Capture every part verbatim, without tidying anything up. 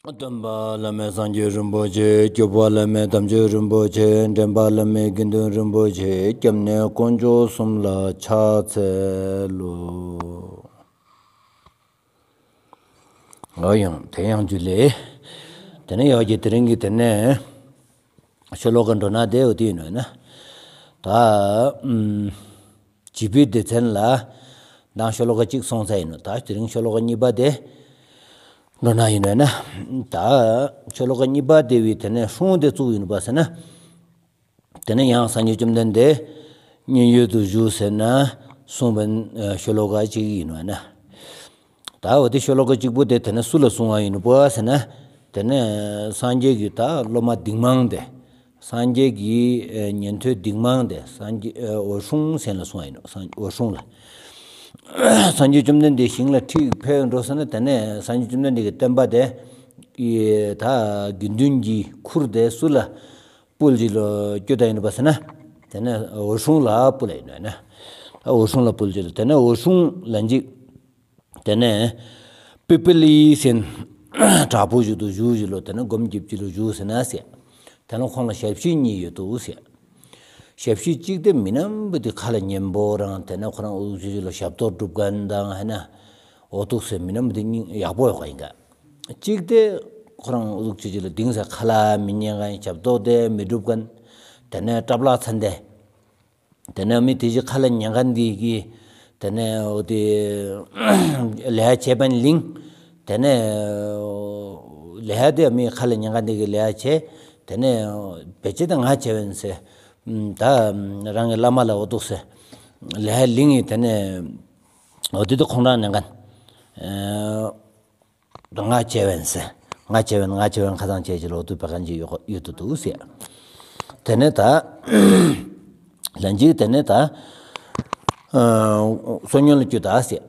སྟོན་པ་བླ་མེད་སངས་རྒྱས་རིན་པོ་ཆེ། སྐྱོབ་པ་བླ་མེད་དམ་ཆོས་རིན་པོ་ཆེ། འདྲེན་པ་བླ་མེད་དགེ་འདུན་རིན་པོ་ཆེ། སྐྱབས་གནས་དཀོན་མཆོག་གསུམ་ལ་ཕྱག་འཚལ་ལོ། ཨོ་ཡང་དེ་ཡང་འཇུ་ལེ། དེ་ནས་ཡོག་གི་དེ་རིང་གི་དེ་ནས་ཤོ་ལོ་ཀ་འགྲོ་ན་དེ་འོ་དེ་ཡིན་ནོ་ན། ད་ཨུམ། བྱིས་པའི་སྡེ་ཚན་ལ་མདང་ཤོ་ལོ་ཀ་གཅིག་སོང་ཚར་ཡིན་ནོ། ད་དེ་རིང་ཤོ་ལོ་ཀ་གཉིས་པ་དེ་འགྲོ་ན་ཡིན་ནོ་ན། ད་ཤོ་ལོ་ཀ་གཉིས་པ་དེ་བའི་དེ་ནས་སྲུང་དེ་བཙུགས་ཡིན་པ་ཟེར་ན། དེ་ནས་ཡང་སངས་རྒྱས་བཅོམ་ལྡན་འདས་མཉན་ཡོད་དུ་བཞུགས་ཟེར་ན་གསུངས་པའི་ཤོ་ལོ་ཀ་གཅིག་ཡིན་ནོ་ན། ད་འོ་དེ་ཤོ་ལོ་ཀ་གཅིག་པོ་དེ་དེ་ནས་སུ་ལ་གསུང་བ་ཡིན་པ་ཟེར་ན། དེ་ནས་སངས་རྒྱས་ཀྱི་ད་སློབ་མ་འདིང་མང་དེ། སངས་རྒྱས་ཀྱི་ཨེ་ཉན་ཐོས་འདིང་མང་དེ་སངས་རྒྱས་ཨེ་འོད་སྲུང་ཟེར་ལ་གསུང་བ་ཡིན་ནོ། སངས་འོད་སྲུང་ལ། སངས་རྒྱས་བཅོམ་ལྡན་འདས་ཞིང་ལ་ཁྲིད་ཕེབས་འགྲོ་ཟེར་ན། དེ་ནས་སངས་རྒྱས་བཅོམ་ལྡན་འདས་ཀྱི་བསྟན་པ་དེ་ཨེ་ད་དགེ་འདུན་གྱི་ཁུར་དེ་སུ་ལ་སྤུལ་གྱི་ལོ་སྐྱོད་ད་ཡིན་པ་ཟེར་ན། དེ་ནས་འོད་སྲུང་ལ་སྤུལ་ཡིན་ནོ་ན། འོད་སྲུང་ལ་སྤུལ་གྱི་ལོ། དེ་ནས་འོད་སྲུང་ལན་གཅིག་དེ་ནས་པི་པི་ལི་ཟེར་དྲག་པོ་ཞིག་ཏུ་བཞུགས་ཀྱི་ལོ། དེ་ནས་སྒོམ་རྒྱབ་ཀྱི་ལོ་བཞུགས་ཟེར་ན་ཟེར། དེ་ནས་ཁོང་ལ་ཞབས་ཕྱི་གཉིས་ཡོད་དུ་ཟེར། ཞབས་ཕྱི་གཅིག་དེ་མི་ནམ་བུ་དེ་ཁ་ལ་ཉན་པོ་རང་། དེ་ནས་ཁོ་རང་འུ་ཚོ་ལ་ཞབས་ཏོག་སྒྲུབ་མཁན་དང་ཧེ་ན་འོ་ཐུག་ཟེར་མི་ནམ་བུ་དེ་སྙིང་ཡག་པོ་ཡོད་པ་ཡིན་ག། གཅིག་དེ་ཁོ་རང་འུ་ཚོ་ལ་དེང་སང་ཁ་ལ་མི་ཉན་མཁན། ཞབས་ཏོག་དེ་མི་སྒྲུབ་མཁན། དེ་ནས་སྐྲ་བླག་ཚན་དེ། དེ་ནས་མི་དེ་ཅིག་ཁ་ལ་ཉན་མཁན་འདི་གི་དེ་ནས་འོ་དེ་ལས་བྱེད་པ་ལིང་། དེ་ནས་ལས་དེ་མི་ཁ་ལ་ཉན་མཁན་འདི་གི་ལས་བྱེད། དེ་ནས་བེད་སྤྱད་དེ་ང་བྱེད་པ་ཡིན་ཟེར། ད་རང་གི་བླ་མ་ལ་འོ་ཐུག་ཟེར། ལས་ལིང་ཡི་དེ་ནས་འོ་དེ་དེ་ཁོང་རང་ཉན་མཁན། ང་བྱེད་པ་ཡིན་ཟེར། ང་བྱེད་པ་ཡིན། ང་བྱེད་པ་ཡིན། ཁ་སང་བྱས་ཀྱི་ལོ་དུ་བེད་མཁན་ཅིག་ཡོད་ཡོད་དུ་འདུག་ཟེར། དེ་ནས་ད་ལན་གཅིག་དེ་ནས་ད་བསོད་སྙོམས་ལ་སྐྱོད་ད་ཟེར།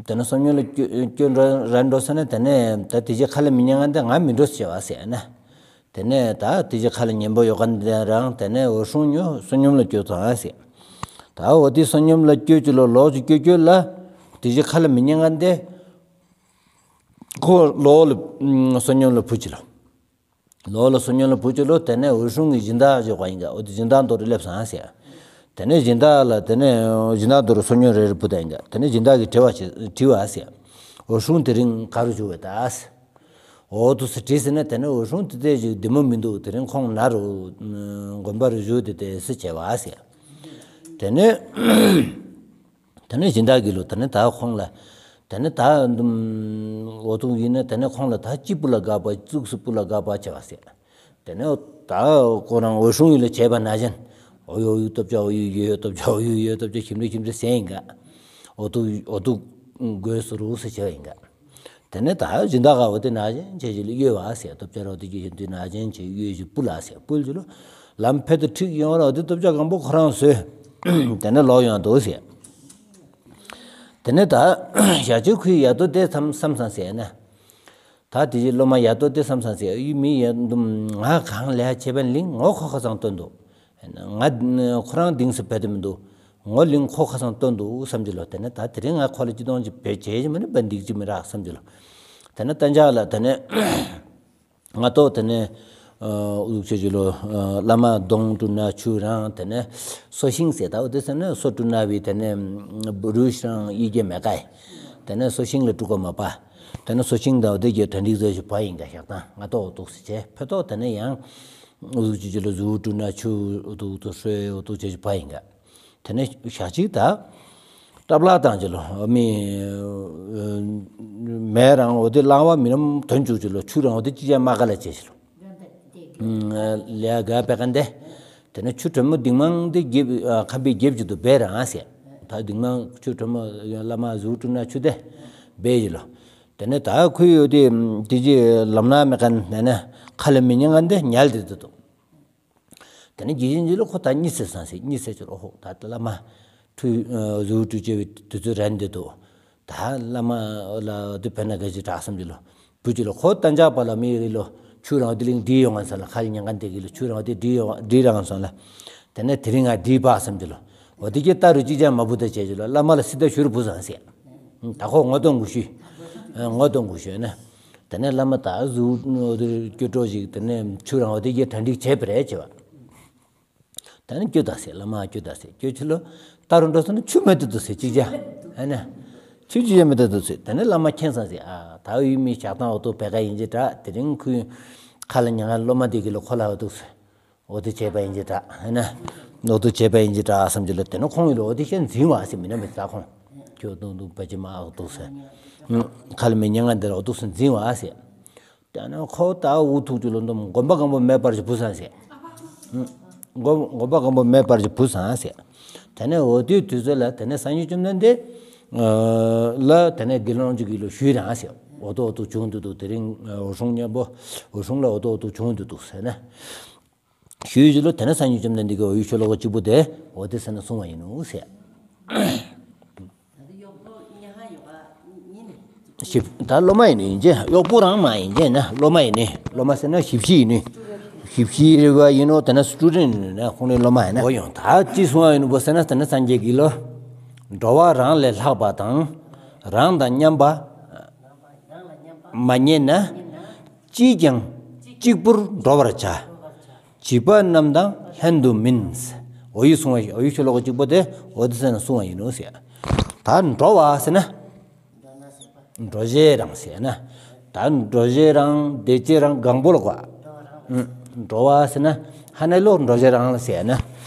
དེ་ནས་བསོད་སྙོམས་ལ་སྐྱོད་སྐྱོད་འགྲོ་རན་འགྲོ་ཟེར་ན། དེ་ནས་ད་དེ་ཅིག་ཁ་ལ་མི་ཉན་མཁན་དེ་ང་མི་འགྲོ་ཟེར་བ་ཟེར་ན། དེ་ནས་ད་དེ་ཅིག་ཁ་ལ་ཉན་པོ་ཡོད་མཁན་དེ་རང་དེ་ནས་འོད་སྲུང་ཉོ་བསོད་སྙོམས་ལ་སྐྱོད་ཚང་ཟེར། ད་འོ་དེ་བསོད་སྙོམས་ལ་སྐྱོད་ཀྱི་ལོ་ལོག་ཅིག་སྐྱོད་སྐྱོད་ལ་དེ་ཅིག་ཁ་ལ་མི་ཉན་མཁན་དེ། ཁོ་ལོག་ལ་བསོད་སྙོམས་ལ་བུ་ཅི་ལོ། ལོག་ལ་བསོད་སྙོམས་ལ་བུ་ཅི་ལོ། དེ་ནས་འོད་སྲུང་གི་སྦྱིན་བདག་ཅིག་ཡོད་པ་ཡིན་ག། འོ་དེ་སྦྱིན་བདག་མདོ་རུ་སླེབས་སོང་ཟེར། དེ་ནས་སྦྱིན་བདག་ལ་དེ་ནས་སྦྱིན་བདག་མདོ་རུ་བསོད་སྙོམས་རེ་རེ་བུ་ད་ཡིན་ག། དེ་ནས་སྦྱིན་བདག་གིས་དྲི་བ་ཅིག་དྲི་བ་ཟེར། འོད་སྲུང་དེ་རིང་ག་རུ་བཞུགས་པས་ད་ཟེར། འོ་དུ་ཟེར་དྲིས་ཟེར་ན། དེ་ནས་འོད་སྲུང་དེ་ལྟས་ཅིག་བདེ་མོ་མི་འདུག། དེ་རིང་ཁོང་ན་རུ་དགོན་པ་རུ་བཞུགས་དེ་དེ་ཟེར་བྱས་པ་ཟེར། དེ་ནས། དེ་ནས་སྦྱིན་བདག་གི་ལོ། དེ་ནས་ད་ཁོང་ལ། དེ་ནས་ད་འདུམ་འོ་ཐུག་ཡིན་ན། དེ་ནས་ཁོང་ལ་ད་ཅི་སྤུ་ལ་དགག་པ། གཙུག་སུ་སྤུ་ལ་དགག་པ་བྱས་པ་ཟེར། དེ་ནས་ད་ཁོ་རང་འོད་སྲུང་ཡིན་ལ་བྱས་པ་ན་ཅན། འོ་ཡོ་ཡོ་སྟོབས་ཆ་འོ་ཡོ་ཡོ་སྟོབས་ཆ་འོ་ཡོ་ཡོ་སྟོབས་ཆ་ཞིམ་རེ་ཞིམ་རེ་ཟེར་ཡིན་ག། འོ་ཐུག་འོ་ཐུག་དགོས་སུ་རུ་སུ་བྱས་པ་ཡིན་ག། དེ་ནས་ད་སྦྱིན་བདག་ག་འོ་དེ་ན་ཅན་བྱས་ཅི་ལ་གཡོས་པ་ཟེར། སྟོབས་ཆ་རོ་དེ་གི་ཞིམ་དེ་ན་ཅན་བྱས་གཡོས་ཅི་སྤུ་ལ་ཟེར། སྤུལ་ཅི་ལོ། ལམ་ཕེ་ཏུ་ཁྲིག་ཡོང་ར་འོ་དེ་སྟོབས་ཆ་གང་པོ་ཁོ་རང་བཟོས། དེ་ནས་ལོག་ཡོང་འདུག་ཟེར། དེ་ནས་ད་ཞག་གཅིག་ཁོའི་ཡ་དོ་དེ་བསམ་བསམ་སང་ཟེར་ན། ད་དེ་ཅི་སློབ་མ་ཡ་དོ་དེ་བསམ་སང་ཟེར། ཡུལ་མི་ཡ་འདུམ་ང་གང་ལས་བྱེད་པ་ལིང་ངོ་ཁོ་ཁ་སང་སྟོན་འདུག། ང་ཁོ་རང་དེང་སང་བེད་དེ་མི་འདུག། ངོ་ལིང་ཁོ་ཁ་སང་སྟོན་འདུག་བསམ་གྱི་ལོ། དེ་ནས་ད་དེ་རིང་ང་ཁོ་ལ་ཅི་གཏོང་ཅི་བེད་བྱས་ཅི་མི་ནི་བན་འདིག་ཅི་མི་རག་བསམ་གྱི་ལོ། དེ་ནས་གཏན་འཇགས་ལ་དེ་ནས། ང་ཏོག་དེ་ནས་འུ་ཚོ་ཅི་ལོ། བླ་མ་གདོང་བཀྲུ་ན་ཆུ་རང་། དེ་ནས་སོ་ཤིང་ཟེར་ད་འོ་དེ་ཟེར་ན་སོ་བཀྲུ་ན་བའི་དེ་ནས་རུས་རང་ཡི་གེ་མེད་ག་ཡི། དེ་ནས་སོ་ཤིང་ལ་བཀྲུ་གོ་མ་པ། དེ་ནས་སོ་ཤིང་དང་འོ་དེ་གི་གྲ་འགྲིག་ཚོ་ཞིག་པ་ཡིན་ག། ཞག་དང་ང་ཏོག་འོ་ཏོག་སི་བྱས་ཕེ་ཏོག་དེ་ནས་ཡང་འུ་ཚོ་ཅི་ལོ་གཟུགས་བཀྲུ་ན་ཆུ་འོ་ཏོག་ཏོག་སོ་འོ་ཏོག་ཅི་ཞིག་པ་ཡིན་ག། དེ་ནས་ཞག་གཅིག་ད། སྐྲ་བླག་བཏང་ཅི་ལོ། མི་མེ་རང་འོ་དེ་བླང་བ་མི་རམ་དོན་བཅུག་ཅི་ལོ། ཆུ་རང་འོ་དེ་ཅི་ཅང་མ་ག་ལ་བྱས་ཅི་ལོ། ལས་ག་པེ་ཀ་འདེ། དེ་ནས་ཆུ་དྲོན་མོ་དིང་མང་དེ་རྒྱབ་ཁམ་པའི་རྒྱབ་ཅི་དུ་བེ་རང་ཟེར། ད་དིང་མང་ཆུ་དྲོན་མོ་བླ་མ་གཟུགས་བཀྲུ་ན་ཆུ་དེ་བེ་ཅི་ལོ། དེ་ནས་ད་ཁོའི་འོ་དེ་དེ་ཅི་ལམ་ན་མེ་ཀ་ནས་ཁ་ལ་མི་ཉན་ཀ་འདེ་ཉལ་དེ་དུ་དུ། དེ་ནས་རྗེས་ཅན་ཅི་ལོ་ཁོ་ད་གཉིད་སད་སོང་ཟེར། གཉིད་སད་ཅི་ལོ། ཨོ་ཧོ་ད་ལྟ་བླ་མ་ཁྲུས་གཟུགས་བཀྲུ་བྱས་པའི་དུས་ཚོད་རན་དེ་འདུག། ད་བླ་མ་ལ་དེ་བེ་ན་ག་ཅི་དྲག་བསམ་ཅི་ལོ། བུ་ཅི་ལོ་ཁོ་གཏན་འཇགས་པ་ལ་མི་ཡི་ལོ་ཆུ་རང་དེ་ལིང་བསྒྲིལ་ཡོང་ང་སོང་ལ། ཁ་ལ་ཉན་ཀ་འདེ་གི་ལོ་ཆུ་རང་དེ་བསྒྲིལ་ཡོང་བསྒྲིལ་རང་སོང་ལ། དེ་ནས་དེ་རིང་ང་བསྒྲིལ་པ་བསམ་ཅི་ལོ། འོ་དེ་གི་ལྟ་རུ་ཅི་ཅང་མ་བུ་ད་བྱས་ཅི་ལོ། བླ་མ་ལ་སི་ད་ཞུ་རུ་བུ་སང་ཟེར། ད་ཁོ་ངོ་གདོང་གུ་ཞུས། ངོ་གདོང་གུ་ཞུས་ན། དེ་ནས་བླ་མ་ད་གཟུགས་སྐྱོ་གྲོགས་ཞིག་དེ་ནས་ཆུ་རང་བ་དེ་གྱིས་གྲ་སྒྲིག་བྱས་པ་རེད་བྱས་པ། ད་ནི་སྐྱོ་ད་ཟེར། བླ་མ་སྐྱོ་ད་ཟེར། སྐྱོ་ཆུ་ལོ་ད་རུང་འགྲོ་སོང་ན་ཆུ་མེད་དུ་འདུག་ཟེར་གཅིག་བྱ། ཨ་ནི་ཆུ་ཅི་བྱ་མེད་དུ་འདུག་ཟེར། དེ་ནས་བླ་མ་མཁྱེན་སོང་ཟེར། ཨ་ད་འུ་མི་ཞག་དང་འོ་ཏོ་བེ་ཀ་ཡིན་གྱི་འདྲ། དེ་རིང་ཁོའི་ཁ་ལ་ཉལ་ང་སློབ་མ་དེ་གི་ལོ་ཁོ་ལ་འོ་ཏོ་ཟེར། འོ་དེ་བྱས་པ་ཡིན་གྱི་འདྲ། ཧེ་ན། འོ་དེ་བྱས་པ་ཡིན་གྱི་འདྲ་བསམ་གྱི་ལ། དེ་ནས་ཁོང་གི་ལ་འོ་དེ་ཤེས་འཛིན་བ་ཟེར། མི་ན་མི་ད་ཁོང་ཁྱོད་དུང་དུང་བ་ཅི་མ་འོ་དུ་ཟེར། ཁ་ལ་མི་ཉན་ང་འདི་ལ་འོ་དུ་ཟེར་འཛིན་བ་ཟེར། དེ་ནས་ཁོ་ད་འུ་ཐུག་གྱི་ལོ་འདོམ་སྒོམ་པ་སྒམ་པོ་མེད་པར་གྱི་བུ་སང་ཟེར། སྒོམ་སྒོམ་པ་སྒམ་པོ་མེད་པར་གྱི་བུ་སང་ཟེར། དེ་ནས་འོ་དེའི་དུས་ཚོད་ལ་དེ་ནས་སངས་རྒྱས་བཅོམ་ལྡན་འདས་ལ་དེ་ནས་དགེ་སློང་གཅིག་གིས་ལོ་ཞུས་རང་ཟེར། འོ་དོ་འོ་དོ་བྱུང་དུ་འདུག། དེ་རིང་འོ་སྲུང་མཉམ་པོ་འོ་སྲུང་ལ་འོ་དོ་འོ་དོ་བྱུང་དུ་འདུག་ཟེར་ན། ཞུས་ཀྱི་ལོ་དེ་ནས་སངས་རྒྱས་བཅོམ་ལྡན་འདས་ཀྱིས་འོ་ཡུལ་ཤོ་ལོ་ཀ་གཅིག་པོ་དེ་འོ་དེ་ཟེར་ན་གསུང་བ་ཡིན་ནོ་ཟེར། ཞིབ་ད་སློབ་མ་ཡིན་ནོ་ཡིན་གྱི། གཡོག་པོ་རང་མ་ཡིན་གྱི་ན། སློབ་མ་ཡིན་ནི། སློབ་མ་ཟེར་ན་ཞིབ་ཕྱི་ཡིན་ནི། ཞིབ་ཕྱི་རེ་བ་ཡིན་ནོ་དེ་ན་སི་ཊུ་ཌེན་ཊི་ཡིན་ན་ཁོང་ནི་སློབ་མ་ཡིན་ན། འོ་ཡང་ད་ཅི་གསུང་བ་ཡིན་ནོ་བོ་ཟེར་ན། དེ་ནས་སངས་རྒྱས་ཀྱིས་ལོ། འགྲོ་བ་རང་ལས་ལྷག་པ་དང་། རང་དང་མཉམ་པ་མ་རྙེད་ན། ཅིས་ཀྱང་གཅིག་པུར་འགྲོ་བར་བྱ། བྱིས་པ་རྣམས་དང་ལྷན་དུ་མིན། འོ་ཡུལ་གསུང་བ་འོ་ཡུལ་ཤོ་ལོ་ཀ་གཅིག་པོ་དེ་འོ་དེ་ཟེར་ན་གསུང་བ་ཡིན་ནོ་ཟེར། ད་འགྲོ་བ་ཟེར་ན། འགྲོ་བྱེད་རང་ཟེར་ན། ད་འགྲོ་བྱེད་རང་བསྡད་བྱེད་རང་གང་པོ་ལ་གོ། འགྲོ་བ་ཟེར་ན་ཧ་ནེ་ལོ་འགྲོ་བྱེད་རང་ལ་ཟེར་ན།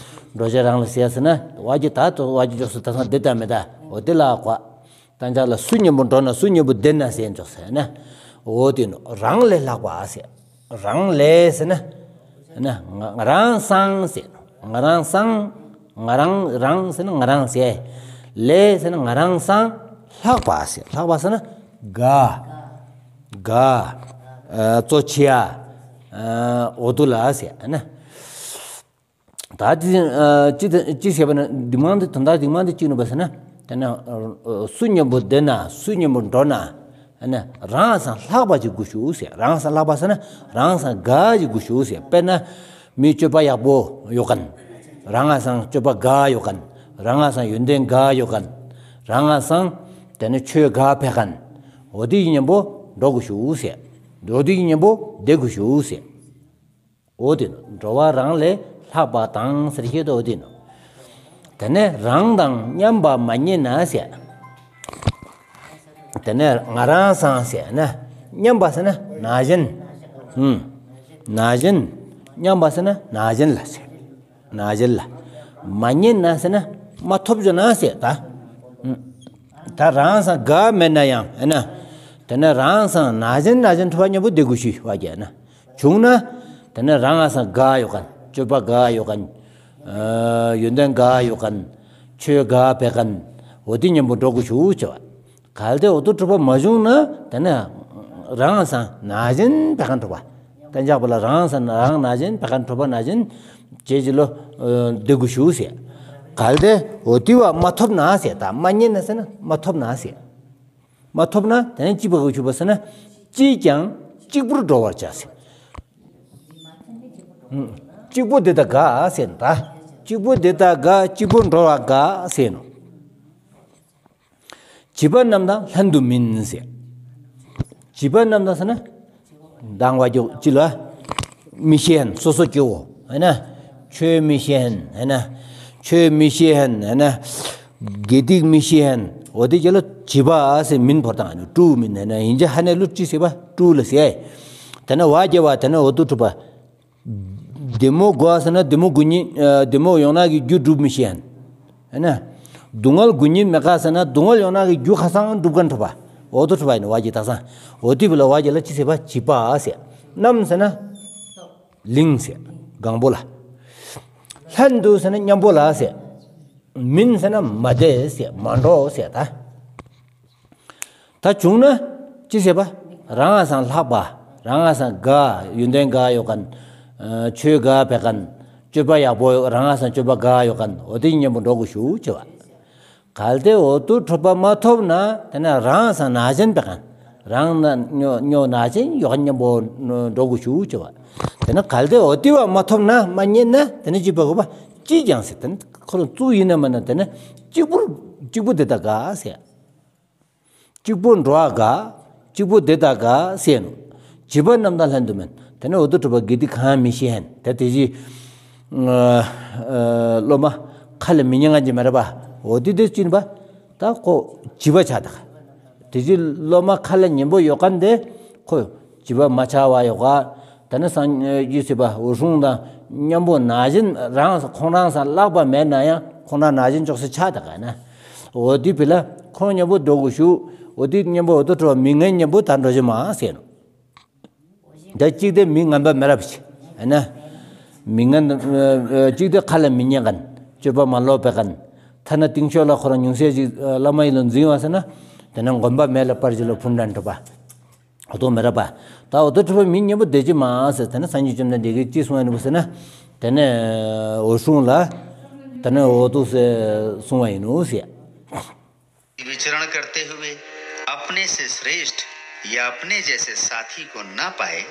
འགྲོ་བྱེད་རང་ལ་ཟེར་ཟེར་ན་བ་གྱི་ད་དོ་བ་གྱི་འཇོག་སུ་ད་སང་བསྡད་ད་མེད་ད། འོ་དེ་ལ་གོ། ད་ཅག་ལ་སུ་མཉམ་པོ་འགྲོ་ན་སུ་མཉམ་པོ་བསྡད་ན་ཟེར་འཇོག་ཟེར་ན། འོ་དེ་ནོ་རང་ལས་ལྷག་པ་ཟེར། རང་ལས་ཟེར་ན། ན་ང་ང་རང་སང་ཟེར། ང་རང་སང་། ང་རང་རང་ཟེར་ན་ང་རང་ཟེར། ལས་ཟེར་ན་ང་རང་སང་ལྷག་པ་ཟེར། ལྷག་པ་ཟེར་ན་ག་ག་ཨ་གཙོ་ཆེ་ཡ་ཨ་འོ་དུ་ལ་ཟེར་ན། ད་ཅི་ཨ་ཅི་ཅི་ཟེར་བ་ན་འདི་མང་འདི་དོན་དག་འདི་མང་འདི་ཅི་ནུ་བ་ཟེར་ན། དེ་ན་ཨ་སུ་མཉམ་པོ་བསྡད་ན་སུ་མཉམ་པོ་འགྲོ་ན། ཨ་ནི་རང་སང་ལྷག་པ་ཅིག་དགོས་ཞུ་ཟེར། རང་སང་ལྷག་པ་ཟེར་ན་རང་སང་ག་ཅིག་དགོས་ཞུ་ཟེར། དཔེར་ན་མི་སྤྱོད་པ་ཡག་པོ་ཡོད་མཁན། རང་སང་སྤྱོད་པ་ག་ཡོད་མཁན། རང་སང་ཡོན་ཏན་ག་ཡོད་མཁན། རང་སང་དེ་ནི་ཆོས་ག་ཕེ་མཁན། འོ་དེ་མཉམ་པོ་འགྲོ་དགོས་ཞུ་ཟེར། འོ་དེ་མཉམ་པོ་བསྡད་དགོས་ཞུ་ཟེར། འོ་དེ་ནོ། འགྲོ་བ་རང་ལས་ལྷག་པ་དང་ཟེར་ཤེས་དོ་འོ་དེ་ནོ། དེ་ནས་རང་དང་མཉམ་པ་མ་རྙེད་ན་ཟེར། དེ་ནས་ང་རང་སང་ཟེར་ན་མཉམ་པ་ཟེར་ན་ན་གཞོན། ཧུམ། ན་གཞོན། མཉམ་པ་ཟེར་ན་ན་གཞོན་ལ་ཟེར། ན་གཞོན་ལ། མ་རྙེད་ན་ཟེར་ན་མ་ཐོབ་བྱུང་ན་ཟེར་ད། ཧུམ། ད་རང་སང་ག་མེད་ན་ཡང་ཨེ་ན། དེ་ནས་རང་སང་ན་གཞོན་ན་གཞོན་ཐུབ་པ་མཉམ་པོ་བསྡད་དགོས་ཞུ་བ་རྒྱལ་ན། བྱུང་ན། དེ་ནས་རང་ང་སང་ག་ཡོད་མཁན། སྤྱོད་པ་ག་ཡོད་མཁན། ཨ་ཡོན་ཏན་ག་ཡོད་མཁན། ཆོས་ག་ཕེ་མཁན། འོ་དེ་མཉམ་པོ་འགྲོ་དགོས་ཞུ་བྱ་བ། གལ་ཏེ་འོ་དུ་གྲུབ་པ་མ་བྱུང་ན་དེ་ནས་རང་ང་སང་ན་གཞོན་ཕེ་མཁན་གྲུབ་པ། གཏན་འཇགས་པ་ལ་རང་ང་སང་རང་ན་གཞོན་ཕེ་མཁན་གྲུབ་པ་ན་གཞོན་བྱེད་ཀྱི་ལོ་ཨ་བསྡད་དགོས་ཞུ་ཟེར། གལ་ཏེ་འོ་དེ་བ་མ་ཐོབ་ན་ཟེར། ད་མ་རྙེད་ན་ཟེར་ན་མ་ཐོབ་ན་ཟེར། མ་ཐོབ་ན་དེ་ནས་ཅི་བ་གོ་ཆུ་བ་ཟེར་ན། ཅིས་ཀྱང་གཅིག་པུར་འགྲོ་བར་བྱ་ཟེར། ཨུམ། གཅིག་པུ་དེ་དག་ག་ཟེར་ན་ད། གཅིག་པུ་དེ་དག་ག་གཅིག་པུར་འགྲོ་བ་ག་ཟེར་ནོ། བྱིས་པ་རྣམས་དང་ལྷན་དུ་མིན་ཟེར། བྱིས་པ་རྣམས་དང་ཟེར་ན། དང་བ་ཀྱོ་ཅི་ལ། མི་ཤེས་ཧན་སོ་སོ་སྐྱེ་བོ་ཧེ་ན། ཆོས་མི་ཤེས་ཧན་ཧེ་ན། ཆོས་མི་ཤེས་ཧན་ཧེ་ན། དགེ་སྡིག་མི་ཤེས་ཧན་འོ་དེ་ཀྱ་ལ་བྱིས་པ་ཟེར་མིན་བོར་དང་ནི་ཀྲུ་མིན་ཧེ་ན་ཡིན་ཅི་ཧ་ནེ་ལུ་ཅི་ཟེར་བ་ཀྲུ་ལ་ཟེར། དེ་ན་བ་རྒྱལ་བ་དེ་ན་འོ་དུ་གྲུབ་པ། བདེ་མོ་དགོ་ཟེར་ན་བདེ་མོ་དགོ་ཉིད་ཨ་བདེ་མོ་ཡོང་ན་གི་རྒྱུ་སྒྲུབ་མི་ཤེས་ཧན། ཨ་ན། སྡུག་བསྔལ་དགོ་ཉིད་མེད་ཀ་ཟེར་ན་སྡུག་བསྔལ་ཡོང་ན་གི་རྒྱུ་ཁ་སང་སྒྲུབ་མཁན་ཐུབ་པ། འོ་དོ་ཐུབ་པ་ཡིན་བ་ཀྱི་ད་སང་། འོ་དེ་བུ་ལ་བ་ཀྱི་ལ་ཅི་ཟེར་བ་བྱིས་པ་ཟེར། རྣམས་ཟེར་ན། གླིང་ཟེར། གང་པོ་ལ། ལྷན་དུ་ཟེར་ན་མཉམ་པོ་ལ་ཟེར། མིན་ཟེར་ན་མ་བསྡད་ཟེར་མ་འགྲོ་ཟེར་ད། ད་བྱུང་ན་ཅི་ཟེར་བ། རང་ང་སང་ལྷག་པ། རང་ང་སང་ག་ཡོན་ཏན་ག་ཡོད་མཁན། ཨ་ཆོས་ག་ཕེ་མཁན། སྤྱོད་པ་ཡག་པོ་རང་ང་སང་སྤྱོད་པ་ག་ཡོད་མཁན་འོ་དེ་མཉམ་པོ་འགྲོ་དགོས་ཞུ་བྱ་བ། གལ་ཏེ་འོ་དུ་གྲུབ་པ་མ་ཐོབ་ན་དེ་ནས་རང་ང་སང་ན་གཞོན་ཕེ་མཁན། རང་ན་ཉོ་ཉོ་ན་གཞོན་ཡོད་མཁན་མཉམ་པོ་འགྲོ་དགོས་ཞུ་བྱ་བ། དེ་ནས་གལ་ཏེ་འོ་དེ་བ་མ་ཐོབ་ན་མ་རྙེད་ན་དེ་ནས་ཅི་བ་གོ་བ་ཅི་ཀྱང་ཟེར་དེ་ནས་ཁོ་རང་གཙུག་ཡིན་ན་མ་ན་དེ་ནས་གཅིག་པུར་གཅིག་པུ་དེ་དག་ག་ཟེར། གཅིག་པུ་འགྲོ་བ་ག་གཅིག་པོ་དེ་དག་ག་ཟེར་ནོ། བྱིས་པ་རྣམས་དང་ལྷན་དུ་མེད། དེ་ནས་འོ་དོ་ཁྲོ་བ་གི་དེ་གང་མི་ཤེས་ཧན། དེ་དེ་ཅི་སློབ་མ་ཁ་ལ་མི་ཉན་ང་ཅི་མེད་ར་པ། འོ་དེ་དེ་ཅི་ན་པ། ད་ཁོ་བྱིས་པ་ཆགས་ད་ག། དེ་ཅི་སློབ་མ་ཁ་ལ་ཉན་པོ་ཡོད་ག་འདི་ཁོ་བྱིས་པ་མ་ཆགས་པ་ཡོད་ག། ད་ནི་སངས་རྒྱས་སི་པ་འོད་སྲུང་དང་མཉམ་པོ་ན་གཞོན་རང་ཁོང་རང་སང་ལྷག་པ་མེད་ན་ཡང་ཁོང་རང་ན་གཞོན་ཅོག་སེ་ཆགས་ད་ག་ན། འོ་དེ་བི་ལ་ཁོང་མཉམ་པོ་འགྲོ་དགོས་ཤུ། འོ་དེ་མཉམ་པོ་འོ་དོ་ཁྲོ་བ་མི་ངན་མཉམ་པོ་ད་འགྲོ་ཅི་མ་ཟེར་ནོ། ད་གཅིག་དེ་མི་ངན་པ་མེད་ར་པ་ཅི། ཨ་ན། མི་ངན་གཅིག་དེ་ཁ་ལ་མི་ཉན་ག་ན་སྤྱོད་པ་མ་ལོག་པའི་ག་ན། ཐ་ན་རྟིང་ཤོག་ལ་ཁོ་རང་ཉུང་ཤས་ཅིག་བླ་མ་ཡི་ལོ་འཛིན་བ་ཟེར་ན། དེ་ན་གོམས་པ་མེད་ལ་པར་ཅི་ལོ་ཕུན་དྲན་གྲུབ་པ། འོ་དོ་མེད་ར་པ། ད་འོ་དོ་ཁྲོ་བ་མི་མཉམ་པོ་དེ་ཅི་མ་ཟེར། དེ་ན་སངས་རྒྱས་བཅོམ་ལྡན་འདས་ཀྱིས་ཅི་གསུང་བ་ཡིན་ནོ་ཟེར་ན། དེ་ནས་འོད་སྲུང་ལ། དེ་ནས་འོ་དོ་ཟེར་གསུང་བ་ཡིན་ནོ་ཟེར། विचरण करते हुए अपने से श्रेष्ठ या अपने जैसे साथी को ना पाए,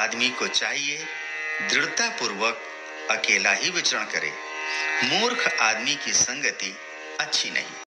आदमी को चाहिए दृढ़तापूर्वक अकेला ही विचरण करे। मूर्ख आदमी की संगति अच्छी नहीं।